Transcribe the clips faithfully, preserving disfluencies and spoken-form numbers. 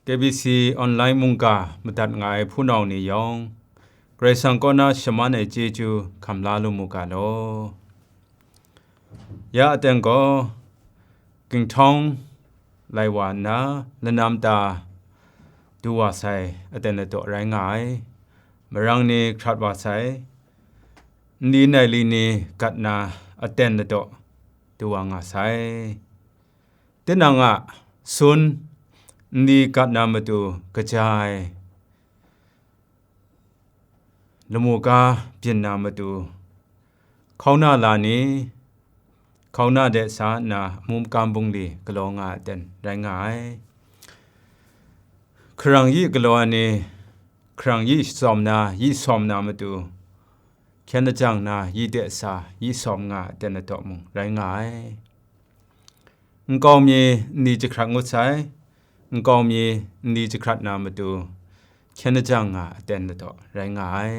K B C online mungga madat nga ai hpunau ni yawng, Karai Kasang kaw na shaman ai chyeju hkam la lu mu ga law. Ya aten gaw, ginhtawng lai wa nna, lanam ta du wa sai aten ladaw rai nga ai, marang ni hkrat wa sai, nli nai li ni gat na aten ladaw du wa nga sai. Tinang a sun nli gat na matu kaja ai lamu ga byin na matu, hkauna la ni, hkauna de sa nna amu makam bungli galaw nga ai aten rai nga ai. Hkarang yi galaw ai ni, hkarang yi shawm na, yi sawm na matu, hkyen lajang na, yi de sa, yi sawm nga ai aten ladaw mung rai nga ai. Nkau mi nli jahkrat ngut sai, nkau mi nli jahkrat na matu, hkyen lajang nga aten ladaw rai nga ai.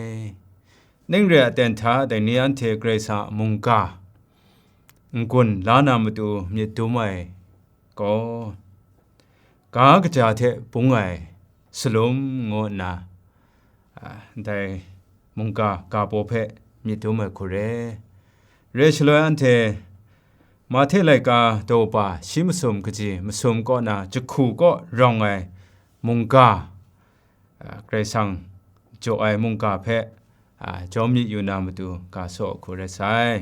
Ning re ai aten hta dai ni anhte Karai Kasang a mungga n-gun la na matu myit dum ai gaw, ga kaja hte bung ai salum ngu nna, a, ndai mungga ga baw hpe myit dum ai hku re. Re shaloi anhte Mahte laika daw ba shi masum kaji masum kaw na jahku kaw rawng ai mungga, a, Karai Kasang jaw ai mungga hpe, a, jawm myit yu na matu ga saw hku rai sai.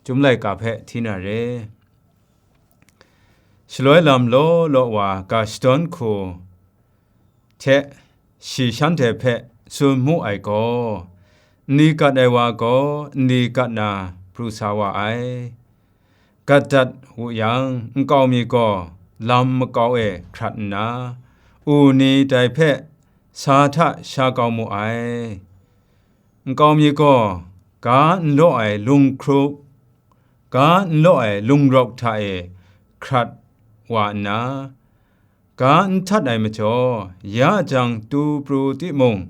Chyum laika hpe hti na re. Shaloi lam law law wa ga shadawn hku hte shi shanhte hpe tsun mu ai gaw, nli gat ai wa gaw nli gat na pru sa wa ai. Gat dat wu yang, nkau mi gaw lam makau e hkrat nna, u ni dai hpe sa hta sha kau mu ai. Nkau mi gaw ga n law ai lunghkrup, ga n law ai lungrawk hta e hkrat wa nna, ga n htat ai majaw, ya jang tu pru timung,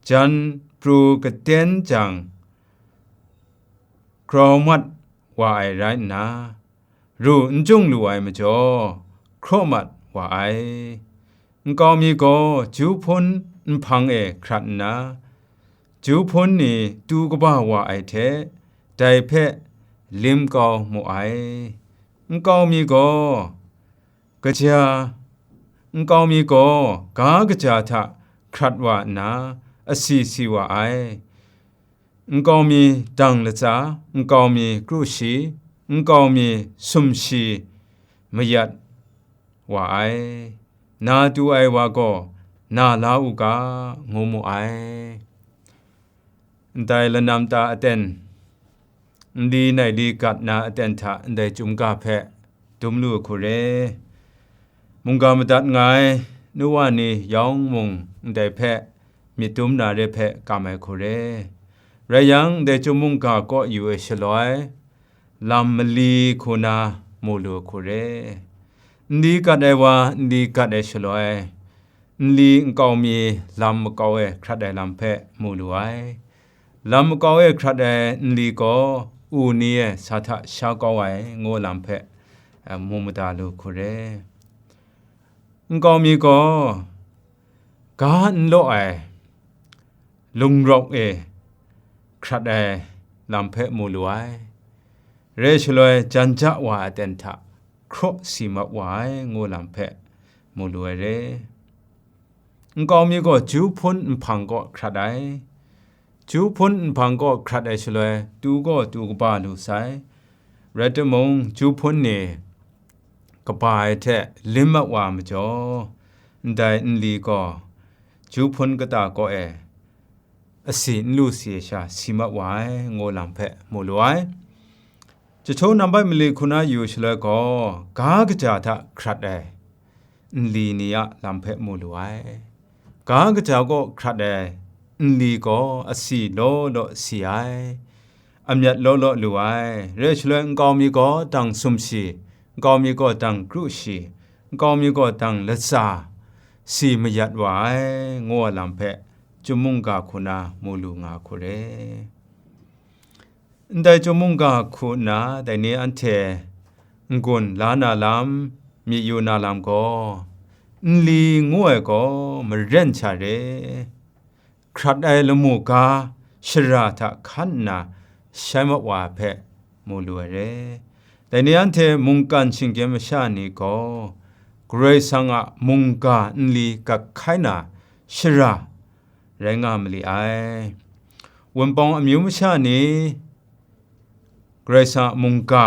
jan pru katen jang, grau mat wa ai rai nna, ru n jung lu ai majaw, hkraw mat wa ai. Nkau mi gaw ju hpun nhpang e hkrat nna, ju hpun ni tu kaba wa ai hte, dai hpe lim kau mu ai. Nkau mi gaw, kaja, nkau mi gaw ga kaja hta hkrat wa nna, asi si wa ai. Nkau mi dang latsa, nkau mi kru shi, nkau mi sumshi mayat wa ai, na tu ai wa gaw na la u ga, ngu mu ai. Ndai lanam ta aten, nli nai li gat na aten hta ndai chyum ga hpe dum lu hku re. Mungga madat nga ai nu wa ni yawng mung ndai hpe myit dum na re hpe kam ai hku re. Rai yang, ndai chyum mungga kaw yu ai shaloi, lam mali hku na mu lu hku re. Nli gat ai wa, nli gat ai shaloi, nli nkau mi lam makau e hkrat ai lam hpe mu lu ai. Lam makau e hkrat ai nli gaw, u ni e sa hta sha kau ai ngu lam hpe, eh, mu mada lu hku re. Nkau mi gaw, ga n law ai lungrawk e hkrat ai lam hpe mu lu ai. Re shaloi, jan ja wa ai aten hta hkraw si mat wa ai, ngu lam hpe mu lu ai re. Nkau mi gaw ju hpun nhpang kaw hkrat ai. Ju hpun nhpang kaw hkrat ai shaloi, tu gaw tu kaba lu sai. Rai timung, ju hpun ni kaba ai hte lim mat wa majaw, ndai nli gaw ju hpun kata kaw e asi n lu si ai sha si mat wa ai, ngu lam hpe mu lu ai. Jahtum nambai mali hku na yu shaloi gaw, ga kaja hta hkrat ai nli ni a lam hpe mu lu ai. Ga kaja kaw hkrat ai nli gaw asi law law si ai, amyat law law lu ai. Re shaloi nkau mi gaw dang sumshi, nkau mi gaw dang kru shi, nkau mi gaw dang latsa si mayat wa ai, ngu ai lam hpe chyum mungga hku na mu lu nga hku re. Ndai chyum mungga hku nna dai ni anhte n-gun la na lam, myit yu na lam gaw, nli ngu ai gaw maren sha re, hkrat ai lamu ga shara hta hkan nna shai mat wa hpe mu lu ai re. Dai ni anhte mungkan shinggyim masha ni gaw, Karai Kasang a mungga nli gat hkai na shara rai nga ma li ai. Wunpawng amyu masha ni Karai Kasang a mungga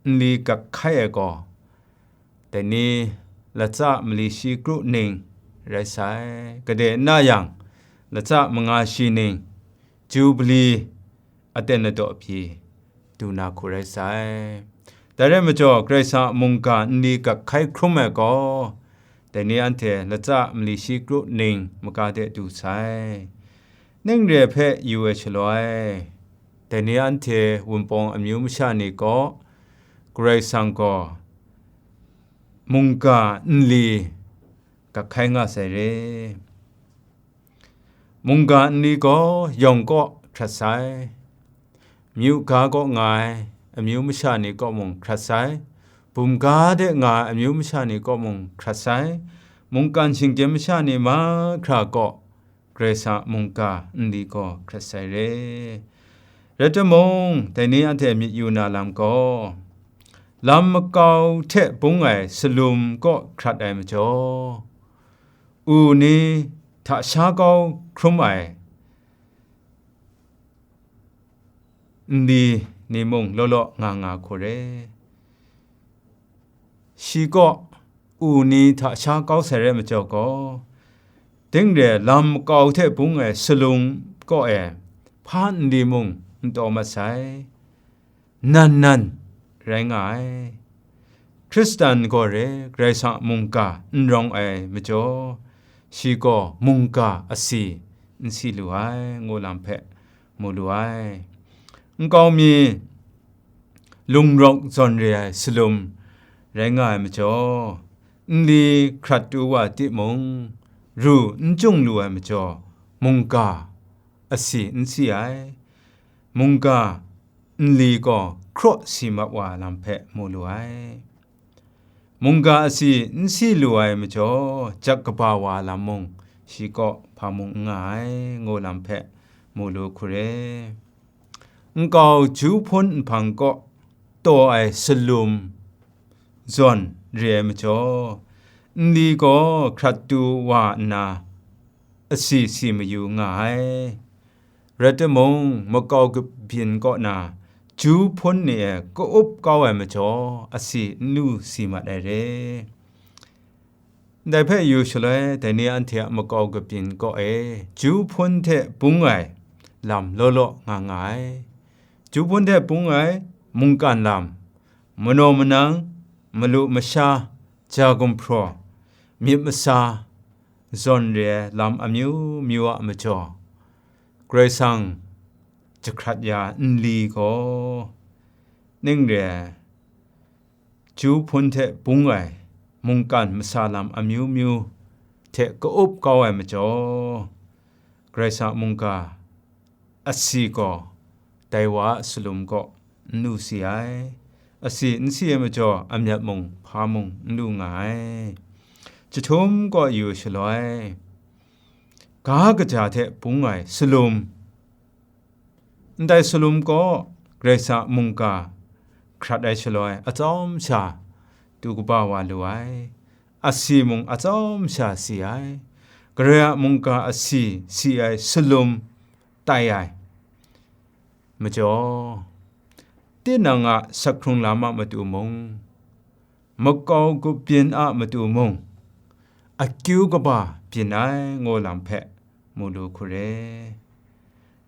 nli gat hkai ai gaw, dai ni latsa mali shi kru ning rai sai, gade n na yang, latsa manga shi ning, Jubili aten ladaw pyi du na hku rai sai. Dai rai majaw, Karai Kasang a mungga nli gat hkai hkrum ai gaw, dai ni anhte latsa mali shi kru ning maga de du sai. Ning re hpe yu ai shaloi, dai ni anhte Wunpawng amyu masha ni gaw, Karai Kasang gaw mungga nli gat hkai nga sai re. Mungga nli gaw yawng kaw hkrat sai, myu ga kaw nga ai amyu masha ni kaw mung hkrat sai, bum ga de nga ai amyu masha ni kaw mung hkrat sai, mungkan shinggyim masha ni mahkra kaw Karai Kasang a mungga nli gaw hkrat sai re. Rai timung, dai ni anhte myit yu na lam gaw, lam makau hte bung ai salum kaw hkrat ai majaw, u ni hta sha kau hkrum ai nli ni mung law law nga nga hku re. Shi kaw u ni hta sha kau sai rai majaw gaw, ding re lam makau hte bung ai salum kaw e hpa nli mung n taw mat sai. Nan nan rai nga ai. Hkristan gaw re, Karai Kasang a mungga n rawng ai majaw, shi gaw mungga asi n si lu ai, ngu lam hpe mu lu ai. Nkau mi lungrawk zawn re ai salum rai nga ai majaw, nli hkrat tu wa timung, ru n cung lu ai majaw, mungga asi n si ai. Mungga nli gaw hkraw si mat wa lam hpe mu lu ai. Mungga asi n si lu ai majaw, jak kaba wa lam mung shi kaw hpa mung n nga ai, ngu lam hpe mu lu hku re. Nkau ju hpun nhpang kaw taw ai salum zawn re ai majaw, nli gaw hkrat tu wa nna, asi si mayu nga ai. Rai timung, makau kabyin kaw na ju hpun ni e ka-up kau ai majaw, asi n lu si mat ai re. Ndai hpe yu shaloi, dai ni anhte a makau kabyin kaw e ju hpun hte bung ai lam law law nga nga ai. Ju hpun hte bung ai mungkan lam, manaw manang, malu masha, ja gumhpraw, myit masa, zawn re ai lam amyu myu a majaw, Karai Kasang jahkrat ya nli gaw, ning re ai, ju hpun hte bung ai mungkan masa lam amyu myu hte ka-up kau ai majaw, Karai Kasang a mungga asi gaw dai wa a salum kaw n lu si ai. Asi n si ai majaw, amyat mung hpa mung n lu nga ai. Jahtum kaw yu shaloi, ga kaja hte bung ai salum, ndai salum kaw Karai Kasang a mungga hkrat ai shaloi, atsawm sha du kaba wa lu ai. Asi mung atsawm sha si ai. Karai a mungga asi si ai salum tai ai majaw, tinang a sakhkrung lam a matu mung, makau gup byin a matu mung, akyu kaba byin ai, ngu lam hpe mu lu hku re.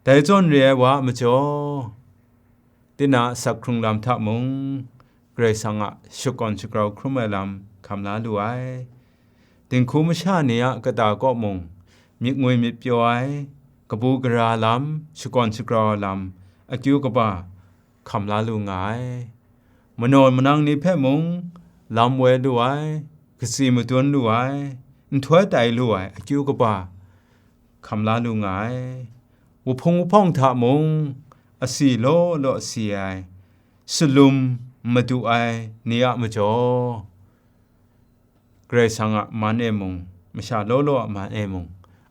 Dai zawn re ai wa a majaw, tinang a sakhkrung lam hta mung, Karai Kasang a shakawn shagrau hkrum ai lam hkam la lu ai. Dinghku masha ni a kata kaw mung, myit ngwi myit pyaw ai, kabu gara lam, shakawn shagrau ai lam, akyu kaba hkam la lu nga ai. Manaw manang ni hpe mung, lam woi lu ai, katsi madun lu ai, nhtoi tai lu ai, akyu kaba hkam la lu nga ai. Wuhpung wuhpawng hta mung, asi law law si ai, salum madu ai ni a majaw, Karai Kasang a man e mung, masha law law a man e mung,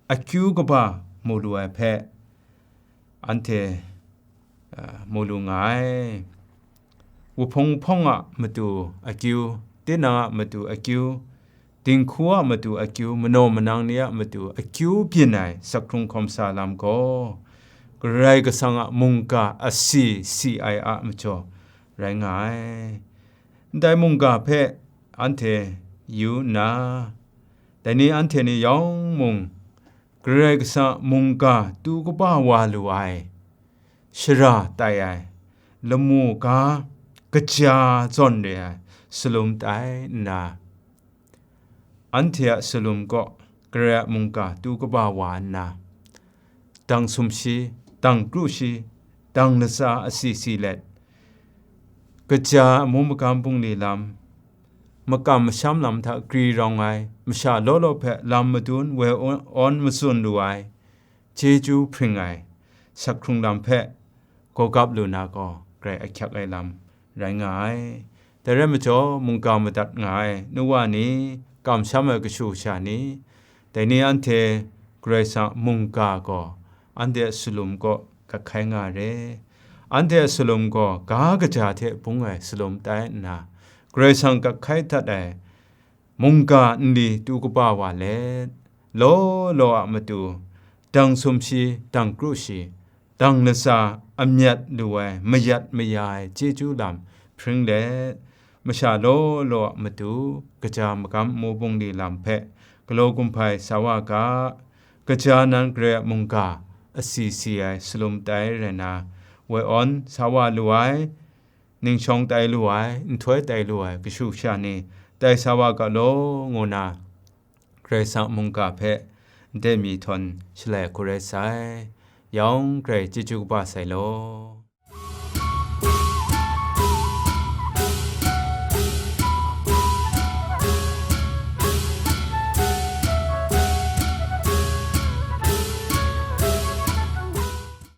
akyu kaba mu lu ai hpe, anhte, a, mu lu nga ai. Wuhpung wuhpawng a matu akyu, tinang a matu akyu, dinghku a matu akyu, manaw manang ni a matu akyu byin ai, sakhkrung hkawm sa lam gaw, Karai Kasang a mungga asi si ai a majaw rai nga ai. Ndai mungga hpe anhte yu nna, dai ni anhte ni yawng mung, Karai Kasang a mungga tu kaba wa lu ai, shara tai ai, lamu ga kaja zawn re ai salum tai nna, anhte a salum kaw Karai a mungga tu kaba wa nna, dang sumshi, dang kru shi, dang latsa asi si let, kaja amu magam bungli lam, makam masham lam hta gri rawng ai, masha law law hpe lam madun woi awn matsun lu ai, chyeju hpring ai, sakhkrung lam hpe gawgap lu na gaw, grai ahkyak ai lam rai nga ai. Dai rai majaw, mungga madat nga ai nu wa ni, kamsham ai kashu kasha ni, dai ni anhte Karai Kasang a mungga gaw anhte a salum kaw gat hkai nga re. Anhte a salum gaw ga kaja hte bung ai salum tai nna, Karai Kasang gat hkai dat ai mungga nli tu kaba wa let, law law a matu, dang sumshi, dang kru shi, dang latsa amyat lu ai, mayat maya ai chyeju lam hpring let, masha law law a matu, kaja magam amu bungli lam hpe galaw gumhpai sa wa ga, kaja nan Karai a mungga asi si ai salum tai rai na, woi awn sa wa lu ai, ningshawng tai lu ai, nhtoi tai lu ai kashu kasha ni tai sa wa ga law, ngu na, Karai Kasang a mungga hpe ndai mi htawn shalai hku rai sai. Yawng garai chyeju kaba sai law.